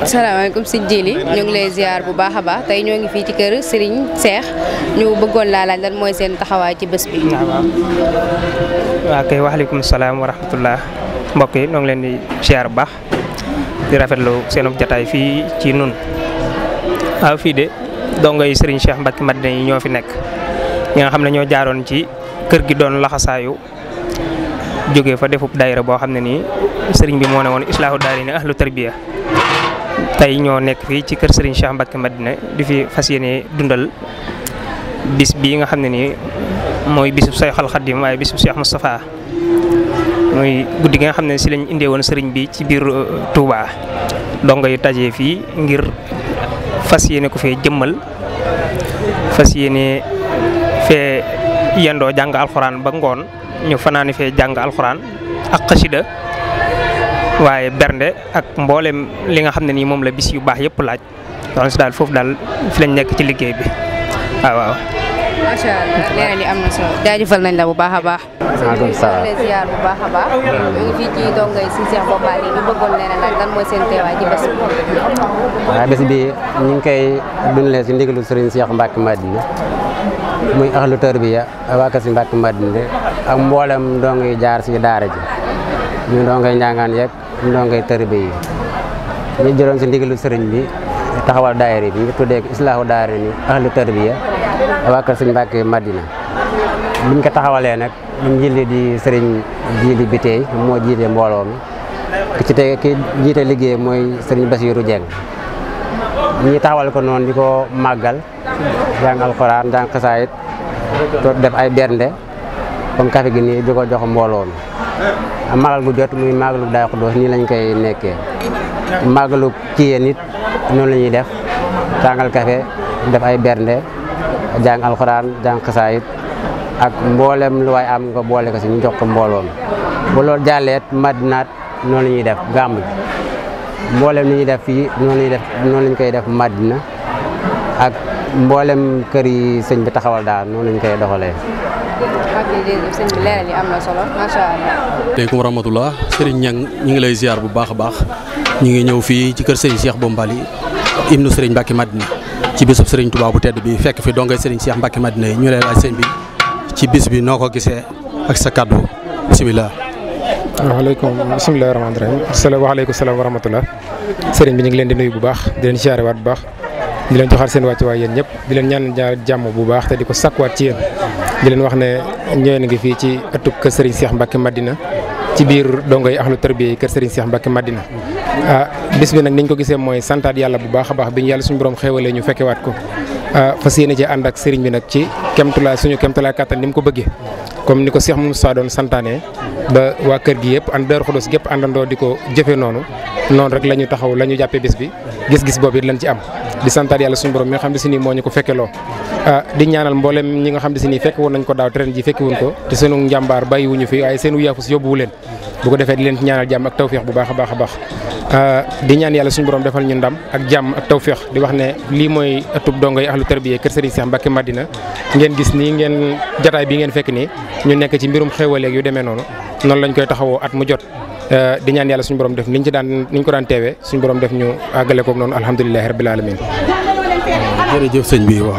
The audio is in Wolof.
salaamaaleykum sëñ Jili ñu ngi lay ziar bu baax a baax tey ñoo ngi fii ci kër Serigne Cheikh ñu bëggoon laa laaj lan mooy seen taxawaay ci bés bi. waaw kay waaleykum salaam wa rahmatullah mbokk yi ñoo ngi leen di ziar bu baax di rafetlu seenub jataay fii ci nun waaw fii de dongay Serigne Cheikh Mbacke Madina yi ñoo fi nekk ñi nga xam ne ñoo jaaroon ci kër gi doon laxasaayu jóge fa defub daayira boo xam ne nii sëriñ bi moo ne woon islaahu daarayni ahlu tarbiya tey ñoo nekk fii ci kër Serigne Cheikh Mbacke Madina di fi fas yéene dundal bis bii nga xam ne nii mooy bisub Sayxul Xadim waaye bisub Cheikh Moustapha muy guddi gi nga xam ne si lañ indee woon sëriñ bi ci biir Touba dongo yu tajee fii ngir fas yéene ko fee jëmmal fas yéene fee yendoo jàng alxuraan ba ngoon ñu fanaani fee jàng alxuraan ak xasida waaye bernde ak mboolem li nga xam ne nii moom la bis yu baax yëpp laaj donc daal foofu daal fi lañ nekk ci liggéey bi waaw. macha allah leeral yi am na solo jaajëfal nañ la bu baax a baax. maaleykum salaam ñu ngi ziar bu baax a baax. ñu ngi fii ci dongay si Cheikh Bombali ñu bëggoon leen a laaj lan mooy seen teewaay ci bés bi. waaw bés bi ñu ngi koy dundalee si ndigalu Serigne Cheikh Mbacke Madina muy ahlu tarbiya waa kër si Mbacke Madina ak mboolem dong yi jaar si daara ji ñu dongay njàngaan yeeg ñu dongay tarbiya yi ñu jëloon si ndigalu Serigne bi taxawal daayira bi ñu tuddee ko islaahu daarayni ahlu tarbiya waa kër si Mbacke Madina biñ ko taxawalee nag ñu jëli di Serigne Jili bi tey moo jiite mbooloo mi ki jiite liggéey mooy Serigne Bassirou Dieng ñi taxawal ko noonu di ko màggal jàng alxuraan jàng xasaayit to def ay bernde comme café gi nii di ko jox mbooloo mi magal gu jot muy magalu Daaru Xudoos nii lañ koy nekkee magalu kiyee nit noonu la ñuy def jàngal café def ay bernde jàng alxuraan jàng xasaayit ak mboolem lu waay am nga boole ko si ñu jox ko mbooloo mi bu loolu jàlleet Madinaat noonu la ñuy def gàmb gi mboolem li ñuy def fii noonu lañ koy def Madina ak mboolem kër yi sëñ bi taxawal daal noonu lañ koy doxalee. ok jërëjëf sëñ bi leeral yi am na solo macha allah. asalaamaaleykum wa rahmatulah Serigne Niang ñu ngi lay ziar bu baax a baax ñu ngi ñëw fii ci kër Serigne Cheikh Bombali ibnu Serigne Mbacke Madina ci bisub Serigne Touba bu tedd bi fekk fi dongay Serigne Cheikh Mbacke Madina yi ñu lay laaj sëñ bi ci bis bi noo ko gisee ak sa kàddu bisimilah. waaleykum bisimilah rahmaani rahiim waaleykum salaam wa rahmatulah sëriñ bi ñu ngi leen di nuyu bu baax di leen siyaarewaat bu baax di leen joxaat seen wàccuwaay yéen ñëpp di leen ñaan jàmm bu baax te di ko sakkuwaat ci yéen di leen wax ne ñëwee ngi fii ci ëttub kër Serigne Cheikh Mbacke Madina ci biir dongoy ahlu tarbiya yi kër Serigne Cheikh Mbacke Madina bis bi nag niñ ko gisee mooy santaat yàlla bu baax a baax bi ñu yàlla suñu borom xéewalee ñu fekkewaat ko fas yéene ci ànd ak sëriñ bi nag ci suñu kemtulaay kàttan ni mu ko bëggee comme ni ko Cheikh Moussa doon santaane ba waa kër gi yëpp ànd Daaru Xudoos gépp àndandoo di ko jëfee noonu rek la ñu taxaw la ñu jàppee bis bi gis-gis boobu it lañ ci am di santaat yàlla suñu borom mi nga xam ne si nii moo ñu ko fekkeloo di ñaanal mboolem ñi nga xam ne si nii fekk woon nañ ko daaw te ren ji fekki wuñ ko te seenu njàmbaar bàyyiwuñu fi waaye seenu yaafus yóbbuwu leen bu ko defee di leen ci ñaanal jàmm ak tawféex bu baax a baax a baax di ñaan yàlla suñu borom defal ñu ndam ak jàmm ak tawféex di wax ne lii mooy ëttub dongoy ahlu tarbiya kër Serigne Cheikh Mbacke Madina ngeen gis nii ngeen jataay bi ngeen fekk nii ñu nekk ci mbirum xéewaleeg yu demee noonu lañ koy taxawoo at mu jot di ñaan yàlla suñu borom def niñ ko daan teewee suñu borom def ñu àggale koog noonu alhamdulilahi rabbil alamin jërëjëf sëñ bi waaw